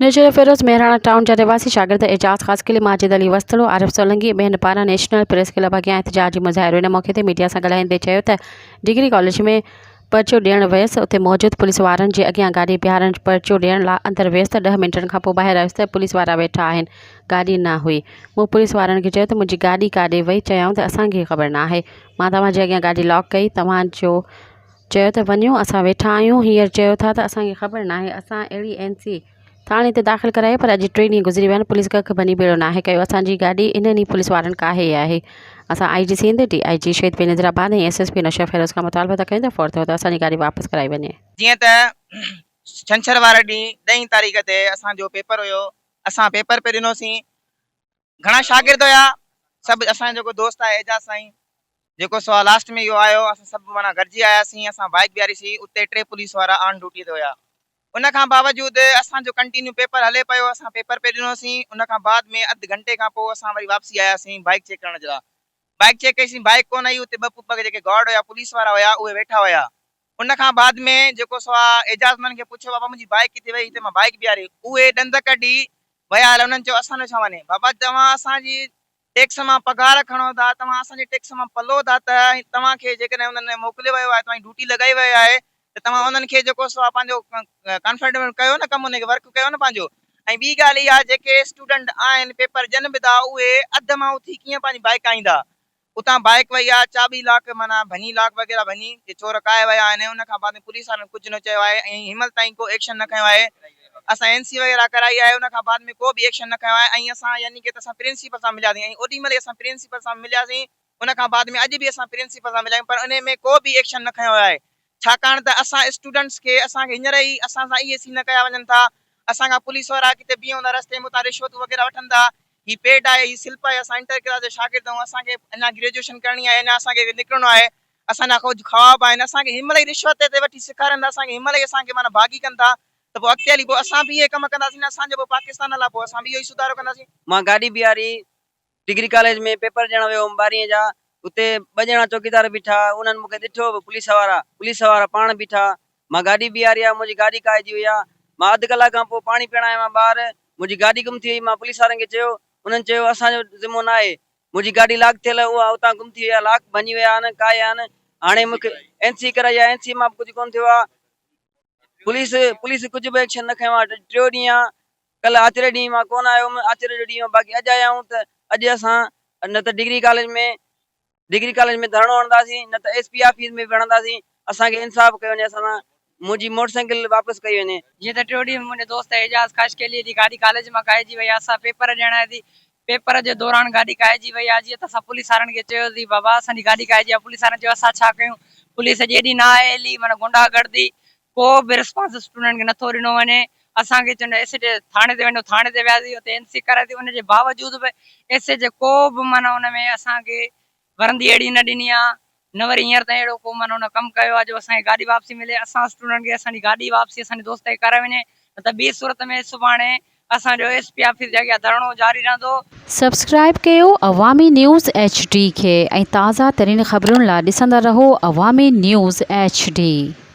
Naushahro Feroze Mehran town جا رهواسي شاگرد اعجاز خاصخيلي، ماجد علي وسطڙو، عارف سولنگي ۽ ٻين پاران نيشنل پريس ڪلب اڳيان احتجاجي مظاهرو ان موقعي تي ميڊيا سان ڳالهائيندي چيو ته ڊگري ڪاليج ۾ پرچو ڏيڻ ويس اتي موجود پوليس وارن جي اڳيان گاڏي بيهارڻ پرچو ڏيڻ لا اندر ويس ته ڏهه منٽن کانپوء ٻاهر آيس ته پوليس وارا ويٺا آهن گاڏي نه هئي مون پوليس وارن کي چيو ته منهنجي گاڏي ڪاڏي وئي چيائون ته اسان کي خبر ناهي مان توهان جي اڳيان گاڏي لاڪ ڪئي توهان جو چيو ته وڃو اسان ويٺا آهيون هينئر چيو ٿا ته اسان کي خبر ناهي اسان اهڙي اين سي ٿاڻي تي داخل ڪرائي پر اڄ ٽي ڏينهن گذري ويا آهن پوليس ڪک ڀڃي ٻيڙو ناهي ڪيو اسان جي گاڏي انهن ئي پوليس وارن ڪاهي آهي اسان I G Sindh D I G Shaheed Benazirabad ۽ S S P Naushahro Feroze کان مطالبو ٿا ڪيون ته فوري طور تي اسان جي گاڏي واپس ڪرائي وڃي. جيئن ته ڇنڇر واري ڏينهن ڏهين تاريخ تي اسان جو پيپر هيو اسان پيپر پئي ڏنوسين گهڻا شاگرد هيا سڀ اسان جو جيڪو دوست آهي اعجاز سائين جيڪو سو لاسٽ ۾ اهو آيو اسان سڀ معنيٰ گڏجي آياسين اسان بائيڪ بيهاريسين اتي ٽي پوليس وارا آن ڊيوٽي تي هيا ان کان باوجود اسان جو ڪنٽينيو پيپر هلي پيو اسان پيپر پئي ڏنوسين ان کان بعد ۾ اڌ گهنٽي کان پوء اسان وري واپسي آياسين بائيڪ چيڪ ڪرڻ جي لاء بائيڪ چيڪ ڪئيسين بائيڪ ڪونه هئي اتي ٻه جيڪي گارڊ هيا پوليس وارا هيا اهي ويٺا هيا ان کان بعد ۾ جيڪو سو آ اعجاز انهن کي پڇيو بابا منهنجي بائيڪ ڪٿي وئي هتي مان بائيڪ بيهاري اهي ڏند ڪڍي ويا هليا انهن چيو اسان جو ڇا وڃي بابا توهان اسان جي ٽيڪس مان پگهار کڻو ٿا توهان اسان جي ٽيڪس مان پلو ٿا ته توهان کي جيڪڏهن انهن موڪليو ويو آهي توهان جي ڊيوٽي لڳائي وئي آهي ته توهان انهن کي جيڪو سو آ پنهنجو ڪانفرنٽ ڪيو نه ڪم ان کي ورڪ ڪيو نه پنهنجو ۽ ٻي ڳالهه اها جيڪي اسٽوڊنٽ آهن پيپر ڏين به ٿا اهي اڌ مان اٿي ڪيئن پنهنجي بائيڪ آئيندا اتان بائيڪ وئي آ چاٻي لاڪ معنيٰ ڀڃي لاڪ وغيره ڀڃي جي چور ڪاهي ويا آهن ان کان بعد ۾ پوليس وارن ڪجهه نه چيو آهي ۽ هن مهل تائين ڪو ايڪشن نه کنيو آهي اسان اين سي وغيره ڪرائي آهي ان کان بعد ۾ ڪو به ايڪشن نه کنيو آهي ۽ اسان يعني ڪي ته اسان پرنسپل سان ملياسين ۽ اوڏي مهل ئي اسان پرنسپل سان ملياسين ان کان بعد ۾ اڄ به اسان پرنسپل سان مليا آهيون پر انهي ۾ ڪو به ايڪشن نه کنيو ويو آهي ڇاڪاڻ ته اسان اسٽوڊنٽس کي اسان کي هينئر ئي اسان سان اهي سين ڪيا وڃن ٿا اسان کان پوليس وارا ڪٿي بيهون ٿا رستي ۾ اتان رشوتون وغيره وٺن ٿا هي پيڊ آهي هي سلپ آهي اسان انٽر ڪلاس جا شاگرد آهيون اسان کي اڃا گريجوئيشن ڪرڻي آهي اڃا اسان کي نڪرڻو آهي اسان جا ڪجهه خواب آهن اسان کي هن مهل ئي رشوت تي وٺي سيکارين ٿا اسان کي هن مهل ئي اسان کي معنيٰ باغي ڪن ٿا ته پوء اڳتي هلي پوء اسان به اهي ڪم ڪنداسين نه اسان جو پوء پاڪستان لاء پوء اسان به اهو ئي سڌارو ڪنداسين. مان گاڏي بيهاري ڊگري ڪاليج ۾ پيپر ڏيڻ ويو هوم ٻارهين جا اتي ٻه ڄڻا چوڪيدار بيٺا انهن مون کي ڏٺو به پوليس وارا پوليس وارا پاڻ بيٺا مان گاڏي بيهاري آ منهنجي گاڏي ڪاهجي وئي آ مان اڌ ڪلاڪ کان پوء پاڻي پيئڻ آيو آهيان ٻاهر منهنجي گاڏي گم ٿي وئي مان پوليس وارن کي چيو انهن چيو اسان جو ذمو ناهي منهنجي گاڏي لاڪ ٿيل اها اتان گم ٿي وئي آ لاڪ ڀڃي ويا آهن ڪاهي آهن هاڻي مون کي اين سي ڪرائي آ اين سي مان به ڪجهه ڪونه ٿيو آ پوليس پوليس ڪجهه به ايڪشن نه کنيو آ ٽيو ڏينهن آ ڪلهه آچر ڏينهن مان ڪونه آيو هوم، آچر جو ڏينهن هو، باقي اڄ آيا آهيون ته اڄ اسان نه ته ڊگري ڪاليج ۾ ڊگري ڪاليج ۾ ڌرڻو هڻنداسين نه ته ايس پي آفيس ۾ به هڻنداسين، اسان کي انصاف ڪيو وڃي، اسان سان منهنجي موٽر سائيڪل واپس ڪئي وڃي. جيئن ته ٽيون ڏينهن منهنجي دوست اعجاز خاصخيليء جي گاڏي ڪاليج مان ڪاهجي وئي، اسان پيپر ڏيڻ آياسين، پيپر جي دوران گاڏي ڪاهجي وئي آ، جيئن ته اسان پوليس وارن کي چيوسين بابا اسان جي گاڏي ڪاهجي آ، پوليس وارن چيو اسان ڇا ڪيون، پوليس جي ايڏي نااهلي معنيٰ غنڊا گردي، ڪو به رسپانس اسٽوڊنٽ کي نٿو ڏنو وڃي اسان کي چون ايس ايچ ٿاڻي تي وڃو ٿاڻي تي وياسين اتي اين سي ڪرائي سين ان جي باوجود به ايس ايچ ڪو به معنيٰ ان ۾ اسان کي ورندي اهڙي نه ڏني آ نه وري هينئر تائين اهڙو ڪو معنيٰ ان ڪم ڪيو آ جو اسان کي گاڏي واپسي ملي اسان اسٽوڊنٽ کي اسان جي گاڏي واپسي اسان جي دوست کي ڪرائي وڃي نه ته ٻي صورت ۾ سڀاڻي اسان جو ايس پي آفيس جي اڳيان ڌرڻو جاري رهندو. سبسڪرائيب ڪيو عوامي نيوز ايڇ ڊي کي ۽ تازه ترين خبرن لا ڏسندا رهو عوامي نيوز ايڇ ڊي.